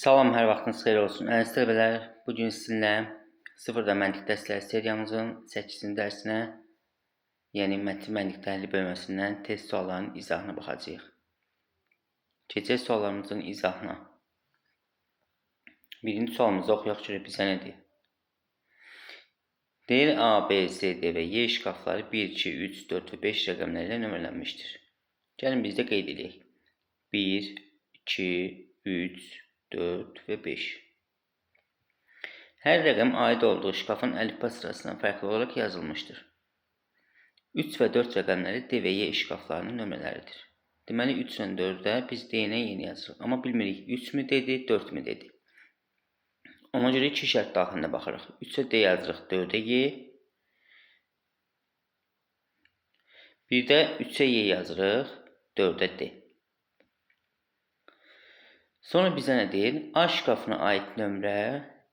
Salam, hər vaxtınız xeyir olsun. Əziz tələbələr, bu gün sizinlə sıfırdan məntiq dərsləri seriyamızın 8-ci dərsinə, yəni mətin məntiq təhlili bölməsindən test suallarının izahına baxacağıq. Keçək suallarımızın izahına. Birinci sualımızı oxuyaq görək bizə nə deyir. Deyir A, B, C, D və Y şkafları 1, 2, 3, 4 və 5 rəqəmləri ilə nömrələnmişdir. Gəlin biz də qeyd edək. 1, 2, 3, 4 və 5. Hər rəqəm aid olduğu şkafın əlifba sırasından fərqli olaraq yazılmışdır. 3 və 4 rəqəmləri D və Y şkaflarının nömrələridir. Deməli 3 ilə 4-də biz D ilə Y-ni yazırıq. Amma bilmirik 3 mü dedi, 4 mü dedi. Ona görə iki şərt daxilində baxırıq. 3-ə D yazırıq, 4-ə Y. Bir də 3-ə Y yazırıq, 4-ə D. Sonra bizə nə deyir? A şkafına aid nömrə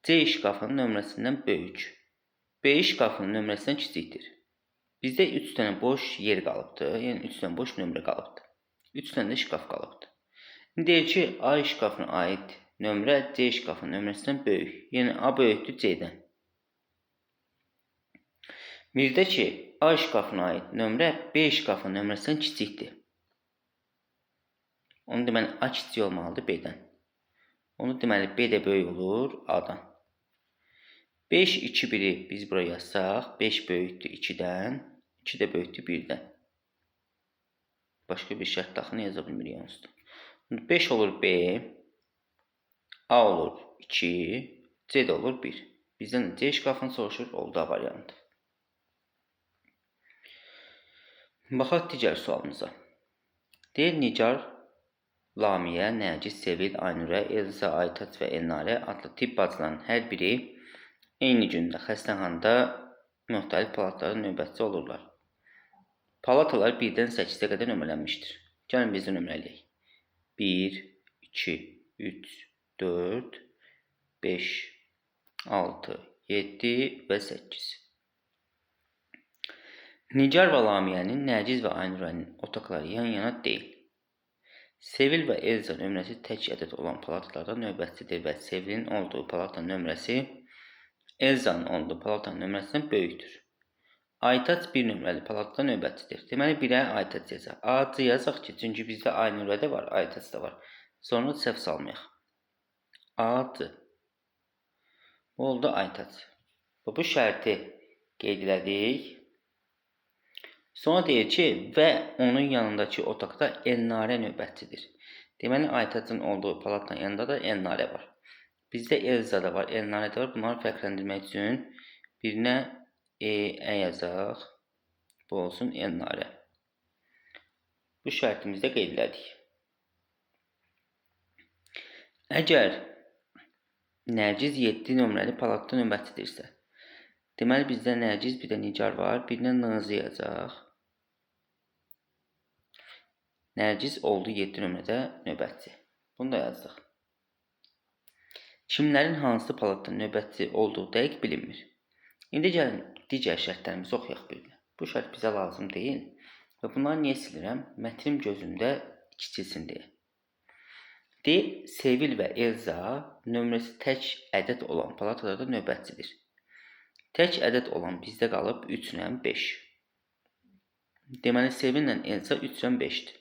C şkafının nömrəsindən böyük. B şkafının nömrəsindən kiçikdir. Bizdə 3 dənə boş yer qalıbdır. Yəni 3 dənə boş nömrə qalıbdır. 3 dənə də şkaf qalıbdır. İndi deyir ki, A şkafına aid nömrə C şkafının nömrəsindən böyük. Yəni A böyükdür C-dən. Bir də ki, A şkafına aid nömrə B şkafının nömrəsindən kiçikdir. Onu deməli A kiçik olmalıdır B-dən. Onu deməli B də böyük olur A-dan. 5, 2, 1-i biz bura yazsaq, 5 böyükdür 2-dən, 2 də böyükdür 1-dən. Başqa bir şərt daxilini yaza bilmirik onsuz da. 5 olur B, A olur 2, C də olur 1. Bizdən C şkafını soruşur, oldu A variantı. Baxaq digər sualımıza. Deyir Nigar, Lamiyə, Nərgiz, Sevil, Aynurə, Elza, Aytaç və Elnarə adlı tibb bacılarının hər biri eyni gündə xəstəxanada müxtəlif palatalarda növbətçi olurlar. Palatalar 1-dən 8-ə qədər nömrələnmişdir. Gəlin biz də nömrələyək. 1, 2, 3, 4, 5, 6, 7 və 8. Nigar və Lamiyənin, Nərgiz və Aynurənin otaqları yan-yana deyil. Sevil və Elza nömrəsi tək ədəd olan palatalarda növbətçidir və Sevilin olduğu palata nömrəsi Elzanın olduğu palatanın nömrəsindən böyükdür. Aytaç 1 nömrəli palatada növbətçidir. Deməli 1-ə Aytaç yazaq. A, C yazaq ki, çünki bizdə Aynurə də var, Aytaç da var. Sonra səhv salmayaq. A, C. Bu oldu Aytaç. Bu şərti qeyd elədik. Sonra deyir ki, və onun yanındakı otaqda Elnarə növbətçidir. Deməli, Aytaçın olduğu palatanın yanında da Elnarə var. Bizdə Elza da var, Elnarə də var. Bunları fərqləndirmək üçün birinə E, Ə yazaq. Bu olsun Elnarə. Bu şərtimizdə qeyd elədik. Əgər Nərgiz 7 nömrəli palatada növbətçidirsə, deməli bizdə Nərgiz, bir də Nigar var. Birinə N-ı yazacaq. Nərgiz oldu 7 nömrədə növbətçi. Bunu da yazdıq. Kimlərin hansı palatada növbətçi olduğu dəqiq bilinmir. İndi gəlin digər şərtlərimizi oxuyaq bir də. Bu şərt bizə lazım deyil. Və bunları niyə silirəm? Mətnim gözümdə kiçilsin deyə. Deyir, Sevil və Elza nömrəsi tək ədəd olan palatalarda növbətçidir. Tək ədəd olan bizdə qalıb 3 ilə 5. Deməli, Sevillə Elza 3 ilə 5-dir.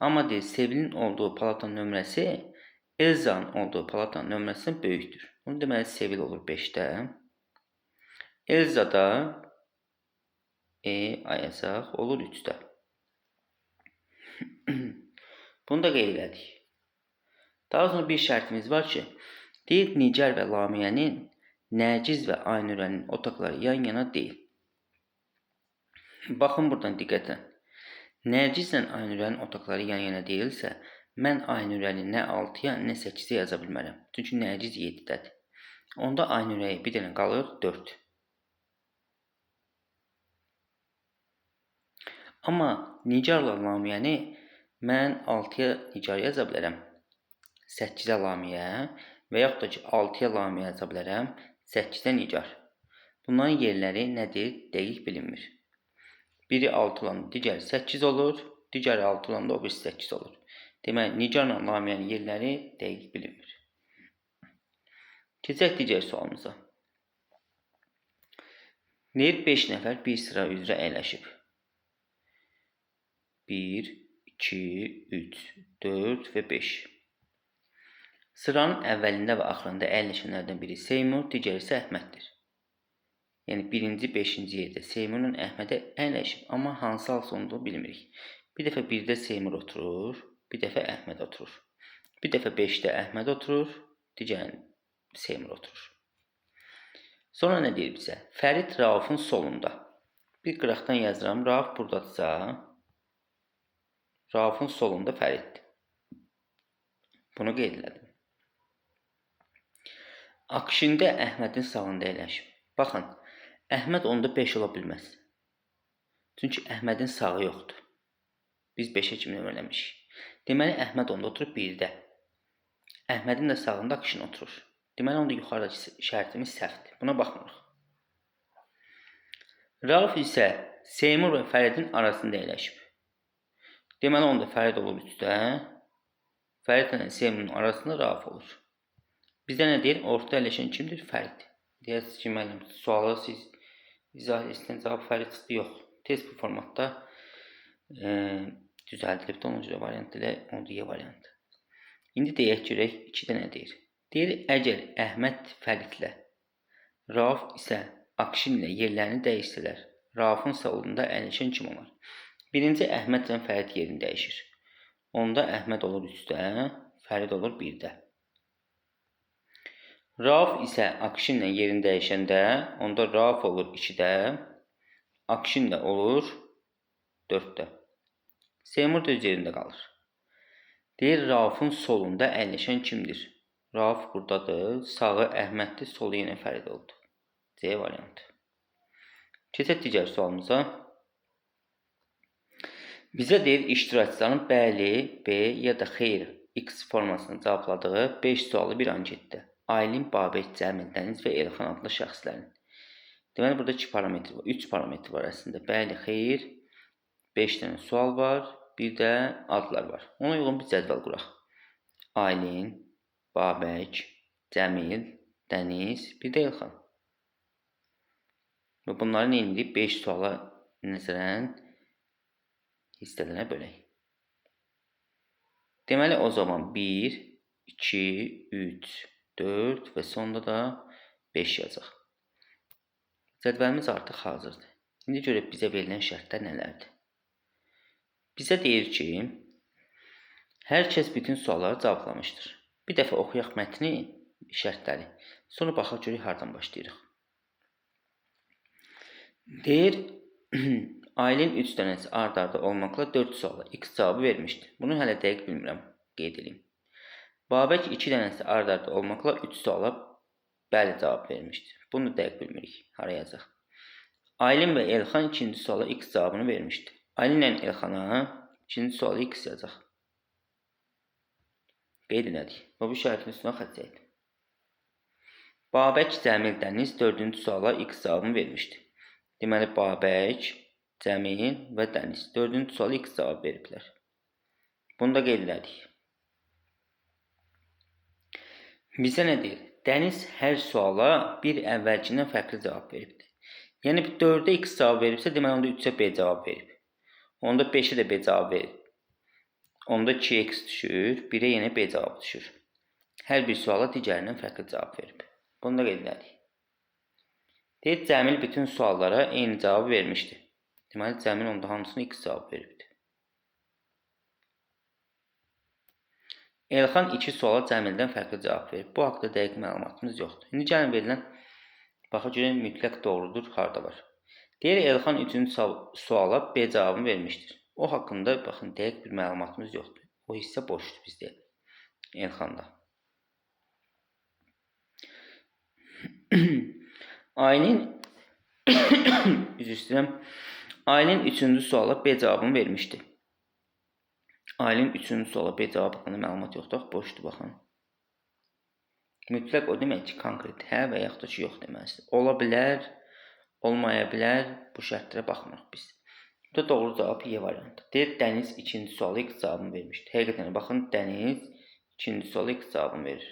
Amma deyir, Sevilin olduğu palatanın nömrəsi Elzanın olduğu palatanın nömrəsindən böyükdür. Bunu deməli, Sevil olur 5-də. Elza da E, A yazaq, olur 3-də. Bunu da qeyd elədik. Daha sonra bir şərtimiz var ki, deyir, Nigar və Lamiyənin, Nərgiz və Aynurənin otaqları yan-yana deyil. Baxın buradan diqqətlə. Nərgizlə Aynurənin otaqları yan-yana deyilsə, mən Aynurəni nə 6-ya, nə 8-ə yaza bilmərəm. Çünki Nərgiz 7-dədir. Onda Aynurəyə bir dənə qalır 4. Amma Nigarla Lamiyəni mən 6-ya Nigar yaza bilərəm. 8-ə Lamiyə və yaxud da ki, 6-ya Lamiyə yaza bilərəm, 8-ə Nigar. Bunların yerləri nədir? Dəqiq bilinmir. Biri 6 olanda digəri 8 olur, digəri 6 olanda o birisi 8 olur. Deməli, Nigarla Lamiyənin yerləri dəqiq bilinmir. Keçək digər sualımıza. Deyir, 5 nəfər bir sıra üzrə əyləşib. 1, 2, 3, 4 və 5. Sıranın əvvəlində və axırında əyləşənlərdən biri Seymur, digəri isə Əhməddir. Yəni, birinci, beşinci yerdə Seymurla Əhmədə əyləşib, amma hansı hal sonunda bilmirik. Bir dəfə 1-də Seymur oturur, bir dəfə Əhməd oturur. Bir dəfə 5-də Əhməd oturur, digərini Seymur oturur. Sonra nə deyir bizə? Fərid Raufun solunda. Bir qıraqdan yazıram. Rauf buradadırsa, Raufun solunda Fəriddir. Bunu qeyd elədim. Akşində Əhmədin sağında əyləşib. Baxın, Əhməd onda 5 ola bilməz. Çünki Əhmədin sağı yoxdur. Biz 5-ə kimi nömrələmişik. Deməli, Əhməd onda oturub 1-də. Əhmədin də sağında Akşin oturur. Deməli, onda yuxarıdakı şərtimiz səhvdir. Buna baxmırıq. Rauf isə Seymur və Fəridin arasında əyləşib. Deməli, onda Fərid olur 3-də. Fərid ilə Seymurun arasında Rauf olur. Bizdə nə deyir? Ortada əyləşən kimdir? Fərid. Deyəsiniz ki, müəllim, sualı siz izah etsin, cavab Fərid çıxdı. Yox. Tez bu formatda düzəldilibdir. Ona görə variant elə, onda Y variantı. İndi deyək görək, 2-də nə deyir? Deyir, əgər Əhməd Fəridlə, Rauf isə Akşinlə yerlərini dəyişsələr, Raufun solunda əyləşən kim olar? Birinci, Əhmədlə Fərid yerini dəyişir. Onda Əhməd olur 3-də, Fərid olur 1-də. Rauf isə Akşinlə yerini dəyişəndə, onda Rauf olur 2-də, Akşin də olur 4-də. Seymur da öz yerində qalır. Deyir, Raufun solunda əyləşən kimdir? Rauf buradadır, sağı Əhməddir, solu yenə Fərid oldu. C variantı. Keçək digər sualımıza. Bizə deyir, iştirakçıların bəli, B ya da xeyr X formasını cavabladığı 5 sualı bir anketdə. Aylin, Babək, Cəmil, Dəniz və Elxan adlı şəxslərin. Deməli, burada 2 parametr var, 3 parametr var əslində. Bəli, xeyr, 5 dənə sual var, bir də adlar var. Ona uyğun bir cədvəl quraq. Aylin, Babək, Cəmil, Dəniz, bir də Elxan. Və bunları nə edirik? 5 suala nəzərən hissələrə bölək. Deməli, o zaman 1, 2, 3, 4 və sonda da 5 yazacaq. Cədvəlimiz artıq hazırdır. İndi görək bizə verilən şərtlər nələrdir? Bizə deyir ki, hər kəs bütün sualları cavablamışdır. Bir dəfə oxuyaq mətni, şərtləri. Sonra baxaq görək hardan başlayırıq. Deyir, Aylin 3 dənəsi ard-arda olmaqla 4 suala X cavabı vermişdi. Bunu hələ dəqiq bilmirəm, qeyd edeyim. Babək 2 dənəsi ard-arda olmaqla 3 suala bəli cavab vermişdi. Bunu dəqiq bilmirik, hara yazacaq. Aylin və Elxan ikinci suala X cavabını vermişdi. Aylinlə Elxana ikinci suala X yazacaq. Qeyd elədik və bu şərtin üstünə xətt çəkdim. Babək, Cəmil, Dəniz dördüncü suala X cavabını vermişdi. Deməli, Babək, Cəmil və Dəniz dördüncü suala X cavab veriblər. Bunu da qeyd elədik. Bizə nə deyir? Dəniz hər suala bir əvvəlkindən fərqli cavab veribdir. Yəni, 4-ə X cavab veribsə, deməli, onda 3-ə B cavab verib. Onda 5-ə də B cavab verib. Onda 2x düşür, 1-ə yenə B cavabı düşür. Hər bir suala digərindən fərqli cavab verib. Bunu da qeyd elədik. Deyir, Cəmil bütün suallara eyni cavabı vermişdi. Deməli, Cəmil onda hamısına X cavab veribdir. Elxan 2 suala Cəmildən fərqli cavab verib. Bu haqda dəqiq məlumatımız yoxdur. İndi gəlin verilən, baxa görək mütləq doğrudur, harda var. Deyir, Elxan 3-cü suala B cavabını vermişdir. O haqqında, baxın, dəqiq bir məlumatımız yoxdur. O hissə boşdur bizdə Elxanda. Aylin üzr istəyirəm. Aylin 3-cü suala B cavabını vermişdi. Aylin 3-cü suala B cavabı haqqında məlumat yoxdur, boşdur, baxın. Mütləq o demək ki, konkret hə və yaxud da ki, yox deməlidir. Ola bilər, olmaya bilər, bu şərtlərə baxmırıq biz. Burada doğru cavab Y variantı. Deyir, Dəniz ikinci suala X cavabını vermişdi. Həqiqətən, baxın, Dəniz ikinci suala X cavabını verir.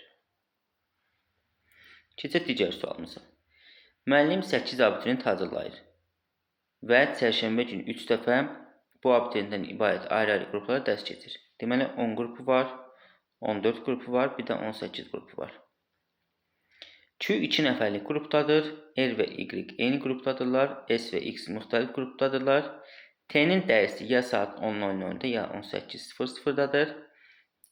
Keçək digər sualımıza. Müəllim 8 abituriyent hazırlayır və çərşənbə günü 3 dəfə bu abituriyentdən ibarət ayrı-ayrı qruplara dərs keçir. Deməli 10 qrupu var, 14 qrupu var, bir də 18 qrupu var. Q 2 nəfərlik qrupdadır, R və Y eyni qrupdadırlar, S və X müxtəlif qrupdadırlar. T-nin dərsi ya saat 10:00-da ya 18:00-dadır.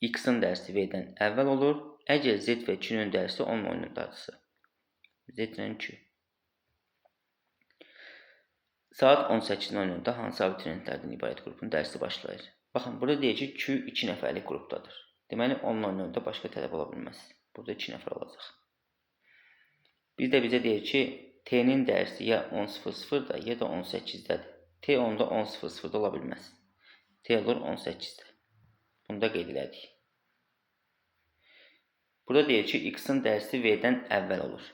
X-in dərsi V-dən əvvəl olur. Əgər Z və Q-nün dərsi 10:00-dadırsa. Z ilə Q. Saat 18:00-da hansı abituriyentlərdən ibarət qrupun dərsi başlayır? Baxın, burada deyir ki, Q 2 nəfərlik qrupdadır. Deməli, 10:00-da başqa tələb ola bilməz. Burada 2 nəfər olacaq. Bir də bizə deyir ki, T-nin dərsi ya 10:00-da ya da 18-dədir. T onda 10:00-da ola bilməz. T olur 18-də. Bunu da qeyd elədik. Burada deyir ki, X-in dərsi V-dən əvvəl olur.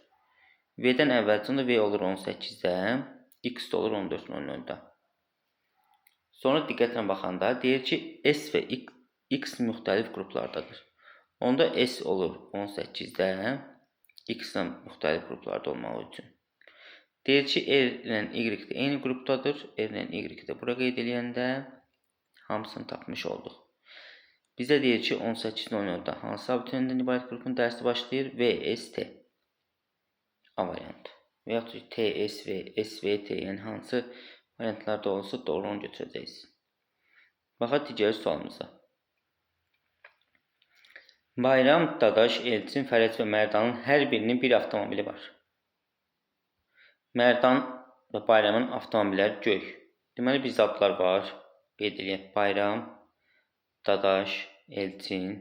V-dən əvvəl onda V olur 18-də, X də olur 14:00-da. Sonra diqqətlə baxanda deyir ki, S və X müxtəlif qruplardadır. Onda S olur 18-də, X-lə müxtəlif qruplarda olmağı üçün. Deyir ki, R ilə Y də eyni qrupdadır. R ilə Y də bura qeyd eləyəndə hamısını tapmış olduq. Bizə deyir ki, 18:00-da hansı abituriyentdən ibarət qrupun dərsi başlayır? V, S, T. A variantı. Və yaxud T, S, V, S, V, T, yəni hansı variantlarda olsa doğru onu götürəcəyiz. Baxaq digər sualımıza. Bayram, Dadaş, Elçin, Fərəc və Mərdanın hər birinin bir avtomobili var. Mərdan və Bayramın avtomobilləri göy. Deməli, bizdə adlar var. Qeyd eləyək. Bayram, Dadaş, Elçin,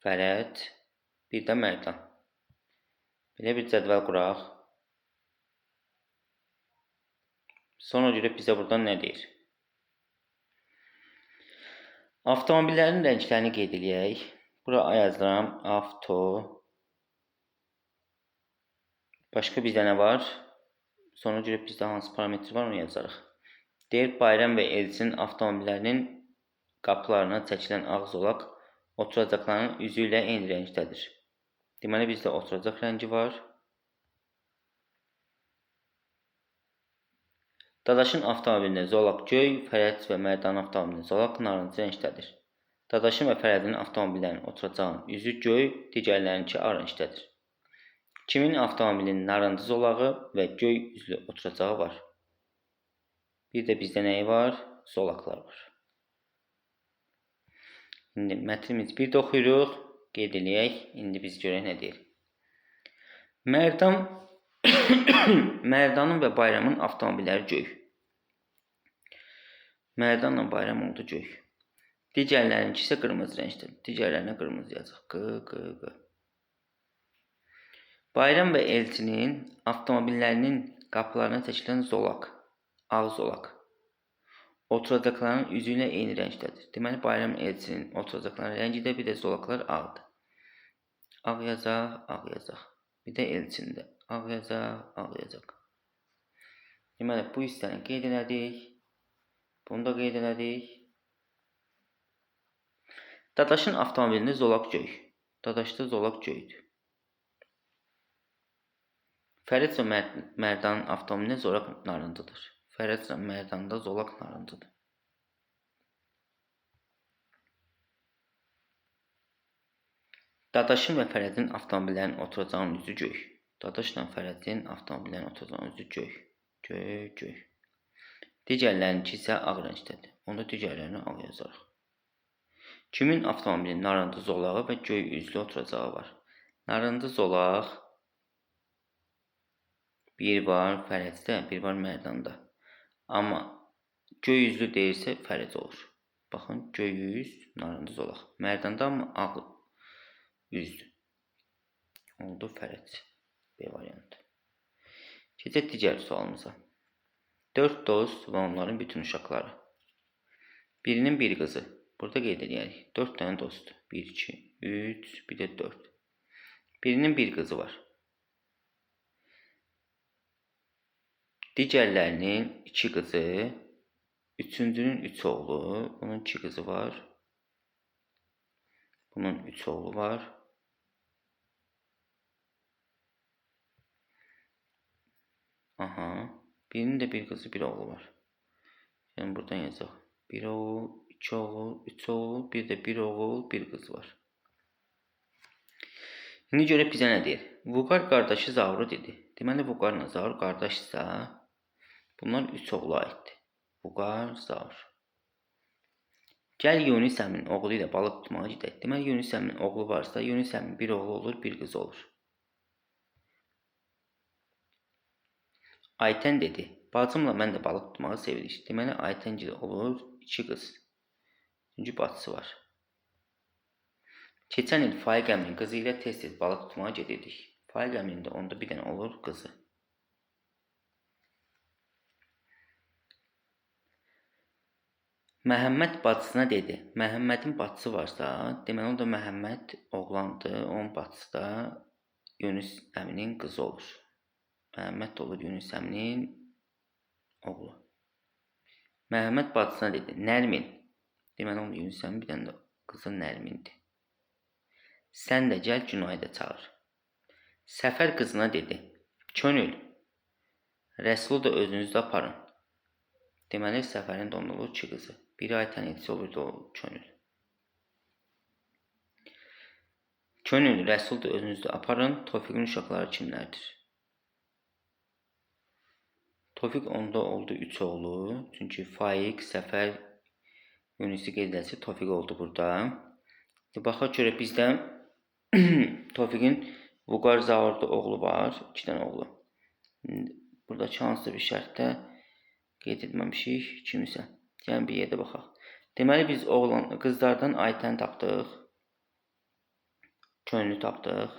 Fərəc, bir də Mərdan. Belə bir cədvəl quraq. Sonra görə bizə buradan nə deyir? Avtomobillərin rənglərini qeyd eləyək. Bura yazıram. Avto. Başqa bizdə nə var? Sonra görə bizdə hansı parametr var, onu yazarıq. Deyir, Bayram və Elçinin avtomobillərinin qapılarına çəkilən ağ zolaq oturacaqlarının üzü ilə eyni rəngdədir. Deməli, bizdə oturacaq rəngi var. Dadaşın avtomobilində zolaq göy, Fərəc və Mərdanın avtomobilində zolaq narıncı rəngdədir. Dadaşın və Fərədin avtomobillərinin oturacağının üzü göy, digərlərininki ağ rəngdədir. Kimin avtomobilinin narıncı zolağı və göy üzlü oturacağı var? Bir də bizdə nəyi var? Zolaqlar var. İndi mətnimizi bir də oxuyuruq. Qeyd eləyək. İndi biz görək nə deyir. Mərdanın və Bayramın avtomobilləri göy. Mərdanla Bayram oldu göy. Digərlərinki isə qırmızı rəngdir. Digərlərinə qırmızı yazacaq. Q, Q, Q. Bayram və Elçinin avtomobillərinin qapılarına çəkilən zolaq, ağ zolaq, oturacaqların üzü ilə eyni rəngdədir. Deməli, Bayram Elçinin oturacaqlarının rəngi də bir də zolaqlar ağdır. Ağ yazaq, ağ yazaq. Bir də Elçində. Ağ yazaq, ağ yazaq. Deməli, bu hissəni qeyd elədik. Bunu da qeyd elədik. Dadaşın avtomobilində zolaq göy. Dadaşda zolaq göydür. Fərəc və Mərdanın avtomobilində zolaq narıncıdır. Fərəc və Mərdanda zolaq narıncıdır. Dadaşın və Fərəcin avtomobillərinin oturacağının üzü göy. Dadaşla Fərəcin avtomobillərinin oturacağının üzü göy. Göy, göy. Digərlərinki isə ağ rəngdədir. Onda digərlərini ağ yazarıq. Kimin avtomobilinin narıncı zolağı və göy üzlü oturacağı var? Narıncı zolaq bir var Fərəcdə, bir var Mərdanda. Amma göy üzlü deyilsə Fərəc olur. Baxın, göy üz, narıncı zolaq. Mərdanda amma ağ üzdür. Oldu Fərəc. B variantı. Keçək digər sualımıza. 4 dost və onların bütün uşaqları. Birinin bir qızı. Burada qeyd eləyərik. 4 dənə dost. 1, 2, 3, bir də 4. Birinin bir qızı var. Digərlərinin 2 qızı, üçüncünün 3 oğlu, bunun 2 qızı var. Bunun 3 oğlu var. Aha. Birinin də bir qızı, bir oğlu var. Yəni buradan yazaq. Bir oğul, iki oğul, üç oğul, bir də bir oğul, bir qız var. İndi görək bizə nə deyir? Vüqar qardaşı Zauru dedi. Deməli, Vüqarla Zaur qardaşsa, bunlar üç oğula aiddir. Vüqar, Zaur. Gəl Yunus əminin oğlu ilə balıq tutmağa gedək. Deməli, Yunus əminin oğlu varsa, Yunus əminin bir oğlu olur, bir qızı olur. Aytən dedi, bacımla mən də balıq tutmağı sevirik. Deməli, Aytən olur iki qız. Çünki bacısı var. Keçən il Faiq əminin qızı ilə tez-tez balıq tutmağa gedirdik. Faiq əminin də onda bir dənə olur qızı. Məhəmməd bacısına dedi. Məhəmmədin bacısı varsa, deməli o da Məhəmməd oğlandır. Onun bacısı da Yunus əminin qızı olur. Məhəmməd də olur Yunus əminin oğlu. Məhəmməd bacısına dedi. Nərmin. Deməli onun Yunus əminin bir dənə də qızı Nərmindir. Sən də gəl, Günayı da çağır. Səfər qızına dedi. Könül, Rəsulu da özünüzdə aparın. Deməli, Səfərin də onda olur iki qızı. Biri Aytən etsə olur da o Könül. Könül, Rəsul da özünüzdə aparın. Tofiqin uşaqları kimlərdir? Tofiq onda oldu üç oğlu. Çünki Faiq, Səfər, Yunusi qeyd eləsi Tofiq oldu burada. Baxaq görək bizdə Tofiqin Vüqar Zaurda oğlu var. İki dənə oğlu. Buradakı hansısa bir şərtdə qeyd etməmişik kimisə. Gəlin bir yerdə baxaq. Deməli biz oğlan, qızlardan Aytəni tapdıq. Könlü tapdıq.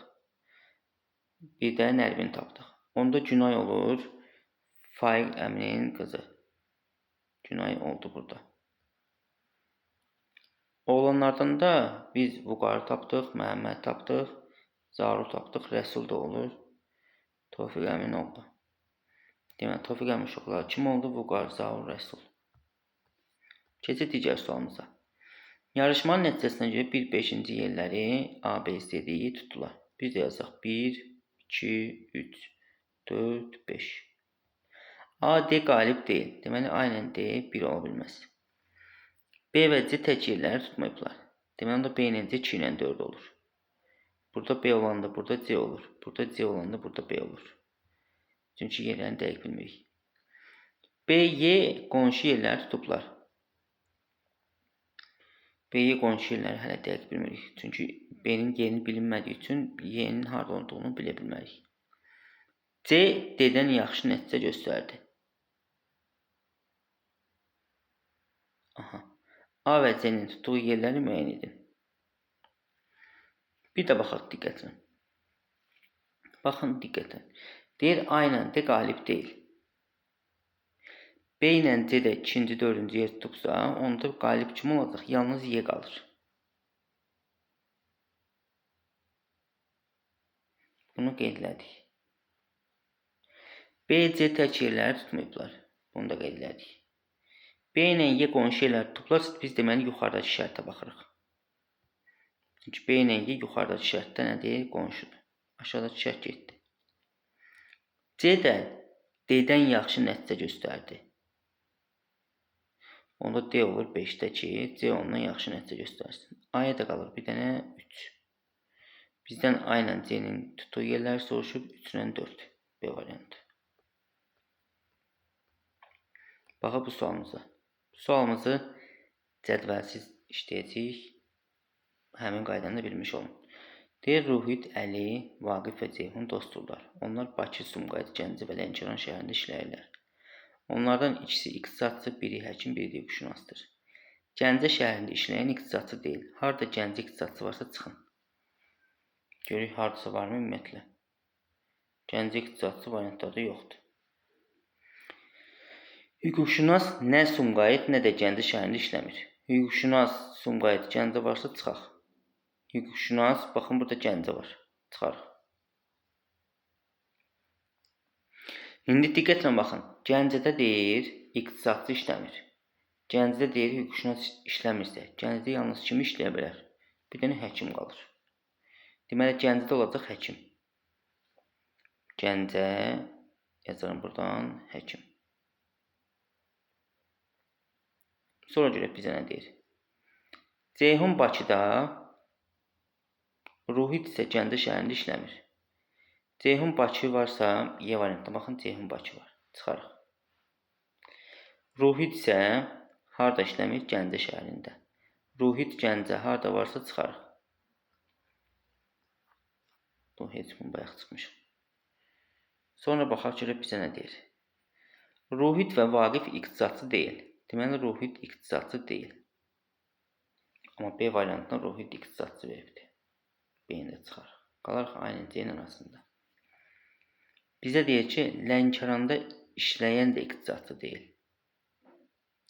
Bir də Nərvini tapdıq. Onda Günay olur. Faiq əminin qızı. Günay oldu burada. Oğlanlardan da biz Vüqarı tapdıq, Məhəmməd tapdıq, Zauru tapdıq, Rəsul da olur. Tofiq əmin oldu. Deməli, Tofiq əmin uşaqları kim oldu? Vüqar, Zaur, Rəsul. Keçək digər sualımıza. Yarışmanın nəticəsinə görə 1-5-ci yerləri A, B, C, D-yi tutdular. Biz də yazaq. 1, 2, 3, 4, 5. A, D qalib deyil. Deməli, A ilə D 1 ola bilməz. B və C tək yerləri tutmayıblar. Deməli, onda B ilə C 2 ilə 4 olur. Burada B olanda burada C olur. Burada C olanda burada B olur. Çünki yerlərini dəqiq bilmirik. B, Y qonşu yerləri tutublar. B, Y qonşu yerləri hələ dəqiq bilmirik. Çünki B-nin yerini bilinmədiyi üçün Y-nin harada olduğunu bilə bilmərik. C, D-dən yaxşı nəticə göstərdi. Aha. A və C-nin tutduğu yerləri müəyyən edin. Bir də baxaq diqqətlə. Baxın diqqətlə. Deyir A ilə D qalib deyil. B ilə C də ikinci, dördüncü yer tutubsa, onda qalib kim olacaq? Yalnız Y qalır. Bunu qeyd elədik. B, C tək yerləri tutmayıblar. Bunu da qeyd elədik. B ilə Y qonşu yerləri tutublarsa, biz deməli yuxarıdakı şərtə baxırıq. Çünki B ilə Y yuxarıdakı şərtdə nədir? Qonşudur. Aşağıdakı şərt getdi. C də D-dən yaxşı nəticə göstərdi. Onda D olur 5-də ki, C ondan yaxşı nəticə göstərsin. A-ya da qalır bir dənə 3. Bizdən A ilə C-nin tutduğu yerləri soruşub 3 ilə 4. B variantı. Baxaq bu sualımıza. Sualımızı cədvəlsiz işləyəcəyik. Həmin qaydanı da bilmiş olun. Deyir, Ruhit, Əli, Vaqif və Ceyhun dostdurlar. Onlar Bakı, Sumqayıt, Gəncə və Lənkəran şəhərində işləyirlər. Onlardan ikisi iqtisadçı, biri həkim, biri də hüquqşünasdır. Gəncə şəhərində işləyən iqtisadçı deyil. Harada Gəncə iqtisadçı varsa çıxın. Görək, haradasa varmı ümumiyyətlə? Gəncə iqtisadçı variantlarda yoxdur. Hüquqşünas nə Sumqayıt, nə də Gəncə şəhərində işləmir. Hüquqşünas, Sumqayıt, Gəncə varsa çıxaq. Hüquqşünas, baxın burada Gəncə var. Çıxarıq. İndi diqqətlə baxın. Gəncədə deyir, iqtisadçı işləmir. Gəncədə deyir, hüquqşünas işləmirsə, Gəncədə yalnız kim işləyə bilər? Bir dənə həkim qalır. Deməli, Gəncədə olacaq həkim. Gəncə Yazarım buradan həkim. Sonra görək bizə nə deyir. Ceyhun Bakıda, Ruhit isə Gəncə şəhərində işləmir. Ceyhun Bakı varsa, Y variantına baxın, Ceyhun Bakı var. Çıxarıq. Ruhit isə harda işləmir? Gəncə şəhərində. Ruhit Gəncə harda varsa çıxarıq. Bu heç bunu bayaq çıxmışıq. Sonra baxaq görək bizə nə deyir. Ruhit və Vaqif iqtisadçı deyil. Deməli, Ruhit iqtisadçı deyil. Amma B variantına Ruhit iqtisadçı veribdir. B-ni də çıxarıq. Qalarıq A ilə C-nin arasında. Bizə deyir ki, Lənkəranda işləyən də iqtisadçı deyil.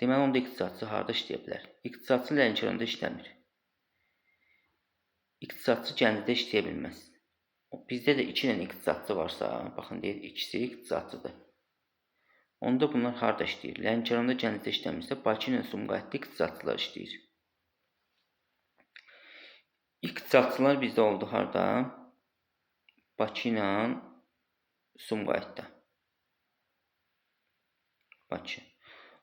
Deməli, onda iqtisadçı harda işləyə bilər? İqtisadçı Lənkəranda işləmir. İqtisadçı Gəncədə işləyə bilməz. Bizdə də 2 dənə iqtisadçı varsa, baxın deyir, ikisi iqtisadçıdır. Onda bunlar harda işləyir? Lənkəranda, Gəncədə işləmirsə, Bakı ilə Sumqayıtda iqtisadçılar işləyir. İqtisadçılar bizdə oldu harda? Bakı ilə Sumqayıtda. Bakı.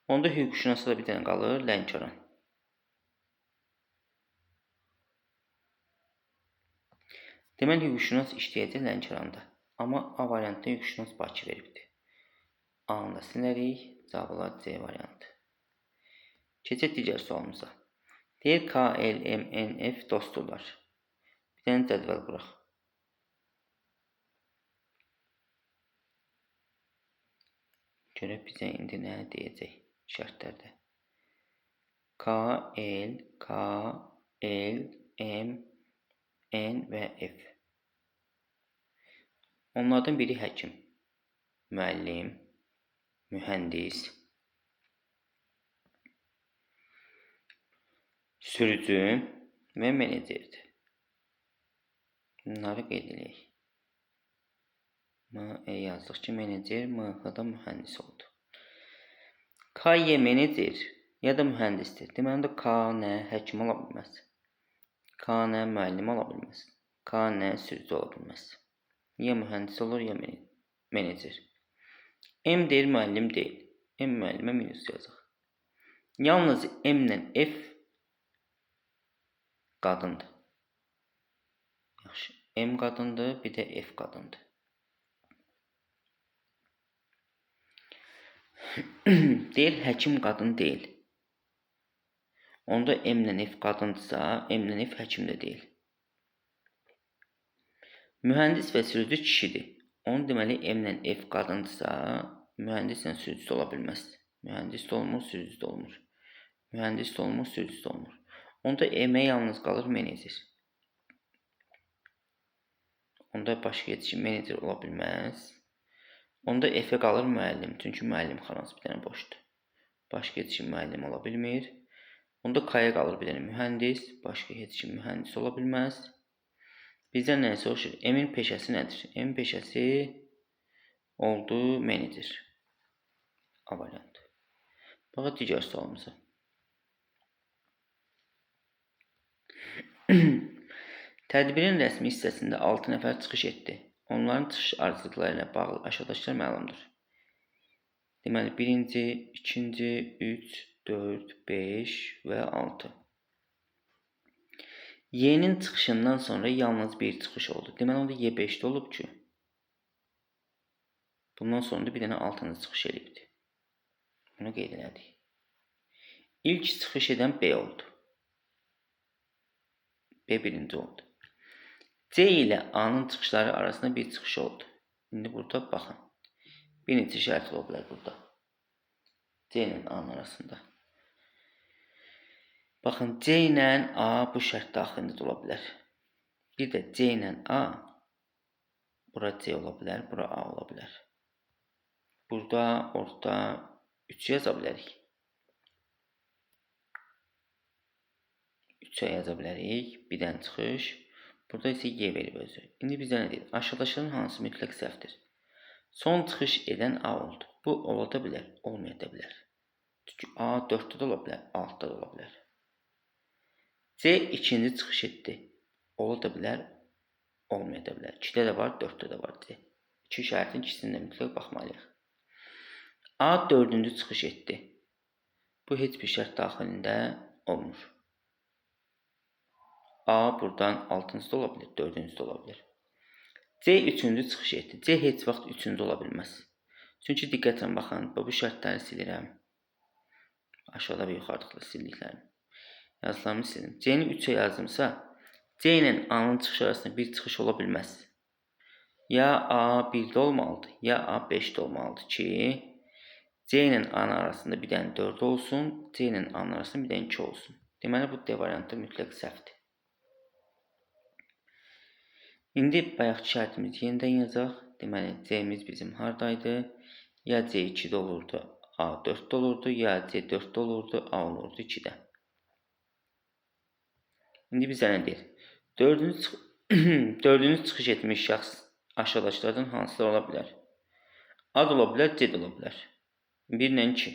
Onda hüquqşünası da bir dənə qalır, Lənkəran. Deməli, hüquqşünas işləyəcək Lənkəranda. Amma A variantında hüquqşünas Bakı veribdir. A-nı da silərik. Cavab olar C variantı. Keçək digər sualımıza. Deyir K, L, M, N, F dostdurlar. Bir dənə cədvəl quraq. Görək bizə indi nə deyəcək şərtlərdə. K, L, K, L, M, N və F. Onlardan biri həkim, müəllim, mühəndis, sürücü və menecerdir. Bunları qeyd eləyək. M, E yazdıq ki, menecer, M, H da mühəndis oldu. K, Y menecer ya da mühəndisdir. Deməli də K, N həkim ola bilməz. K, N müəllim ola bilməz. K, N sürücü ola bilməz. Ya mühəndis olur, ya menecer. M deyir, müəllim deyil. M müəllimə minus yazaq. Yalnız M ilə F qadındır. Yaxşı, M qadındır, bir də F qadındır. Deyir, həkim qadın deyil. Onda M ilə F qadındırsa, M ilə F həkim də deyil. Mühəndis və sürücü kişidir. Onu deməli, M ilə F qadındırsa, mühəndislə sürücü də ola bilməz. Mühəndis də olmur, sürücü də olmur. Mühəndis də olmur, sürücü də olmur. Onda M-ə yalnız qalır menecer. Onda başqa heç kim menecer ola bilməz. Onda F-ə qalır müəllim. Çünki müəllim xanası bir dənə boşdur. Başqa heç kim müəllim ola bilmir. Onda K-ya qalır bir dənə mühəndis. Başqa heç kim mühəndis ola bilməz. Bizdən nə soruşur? M-in peşəsi nədir? M peşəsi oldu menecer. A variantı. Baxaq digər sualımıza. Tədbirin rəsmi hissəsində 6 nəfər çıxış etdi. Onların çıxış ardıcıllıqları ilə bağlı aşağıdakılar məlumdur. Deməli, 1-ci, 2-ci, 3, 4, 5 və 6. Y-nin çıxışından sonra yalnız bir çıxış oldu. Deməli, onda Y 5-də olub ki, bundan sonra da bir dənə 6-cı çıxış eləyibdir. Bunu qeyd elədik. İlk çıxış edən B oldu. B birinci oldu. C ilə A-nın çıxışları arasında bir çıxış oldu. İndi burada baxın. Bir neçə şərt ola bilər burada. C ilə A-nın arasında. Baxın, C ilə A bu şərt daxilində də ola bilər. Bir də C ilə A, bura C ola bilər, bura A ola bilər. Burada orta 3 yaza bilərik. 3-ə yaza bilərik. Bir dənə çıxış. Burada isə Y verib özü. İndi bizə nə deyir? Aşağıdakıların hansı mütləq səhvdir? Son çıxış edən A oldu. Bu ola da bilər, olmaya da bilər. Çünki A 4-də də ola bilər, 6-da da ola bilər. C ikinci çıxış etdi. Ola da bilər, olmaya da bilər. 2-də də var, 4-də də var C. İki şərtin ikisini də mütləq baxmalıyıq. A dördüncü çıxış etdi. Bu heç bir şərt daxilində olmur. A buradan altıncı da ola bilər, dördüncü də ola bilər. C üçüncü çıxış etdi. C heç vaxt üçüncü ola bilməz. Çünki diqqətlə baxın, bu şərtləri silirəm. Aşağıda və yuxarıda sildiklərimi. Yazılarımı sildim. C-ni 3-ə yazdımsa, C ilə A-nın çıxışı arasında bir çıxış ola bilməz. Ya A 1-də olmalıdır, ya A 5-də olmalıdır ki, C ilə A-nın arasında bir dənə 4 olsun, C ilə A-nın arasında bir dənə 2 olsun. Deməli, bu D variantı mütləq səhvdir. İndi bayaqki şərtimizi yenidən yazaq. Deməli, C-miz bizim hardaydı? Ya C 2-də olurdu, A 4-də olurdu, ya C 4-də olurdu, A olurdu 2-də. İndi bizə nə deyir? Dördüncü çıxış etmiş şəxs aşağıdakılardan hansılar ola bilər? A da ola bilər, C də ola bilər. 1 ilə 2.